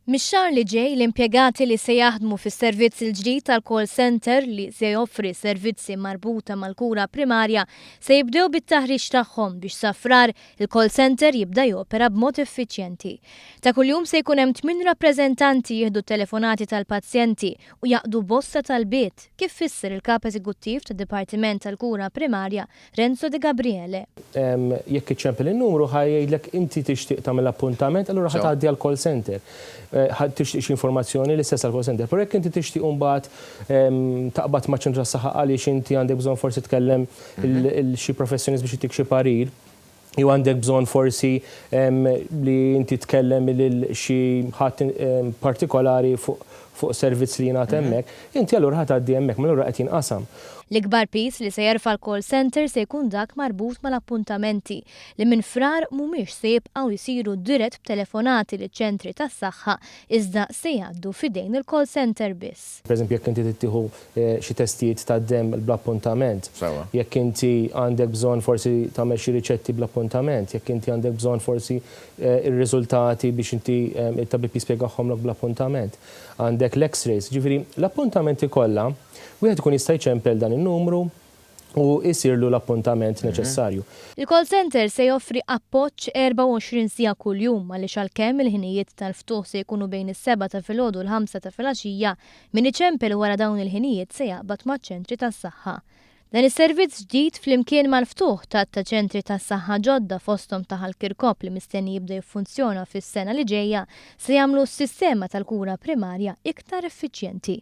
Mix-xahar li ġej, l-impjegati li se jaħdmu fis-servizz il-ġdid tal-call centre li se joffri servizzi marbuta mal-kura primarja se jibdew bit-taħriġ tagħhom biex sa Frar il-call centre jibda jopera b'mod effiċjenti. Ta' kuljum se jkun hemm tmien rappreżentanti jieħdu t-telefonati tal-pazjenti u jaqdu bosta talbiet, kif fisser il-Kap Eżekuttiv tad-Dipartiment tal-Kura Primarja Renzo De Gabriele. Jekk iċċempel in-numru ħa jgħidlek inti tixtieq tagħmel appuntament, allura ħa tgħaddi għall-call center. Ħa tixtieq xi informazzjoni, l-istess għall-call center. Però jekk inti tixtieq imbagħad taqbad maċ-ċentru tas-saħħa għaliex inti għandek bżonn forsi tkellem lil xi professjonist biex jtik xi parir, jew għandek bżonn forsi li inti tkellem lil xi ħadd partikolari fuq servizz li jingħata hemmhekk, inti allura ħa tgħaddi hemmhekk, mela allura qed jinqasam. L-ikbar piż li se jerfa' l-call centre se jkun dak marbut mal-appuntamenti, li minn Frar mhumiex se jibqgħu jsiru dirett b'telefonati liċ-ċentri tas-saħħa iżda se jgħaddu f'idejn il-call centre biss. Pereżempju jekk inti trid tieħu xi testijiet tad-demm bl-appuntament, jekk inti għandek bżonn forsi tagħmel xi riċetti bl-appuntament, jekk inti għandek bżonn forsi r-riżultati biex inti t-tabib jispjegahomlok bl-appuntament, għandek l-X-rays. Jiġifieri l-appuntamenti kollha wieħed ikun jista' jċempel dan in-numru u jsirlu l-appuntament neċessarju. Il-call centre se joffri appoġġ 24 siegħa kuljum għaliex għalkemm il-ħinijiet tal-ftuħ se jkunu bejn is-sebgħa ta' filgħodu u l-ħamsa ta' filgħaxija, min iċempel wara dawn il-ħinijiet se jaqbad maċ-ċentri tas-saħħa. Dan is-servizz ġdid flimkien mal-ftuħ ta' ta' ċentri tas-saħħa ġodda fosthom ta' Ħal Kirkop li mistenni jibda jiffunzjona fis-sena li ġejja se jagħmlu s-sistema tal-kura primarja iktar effiċjenti.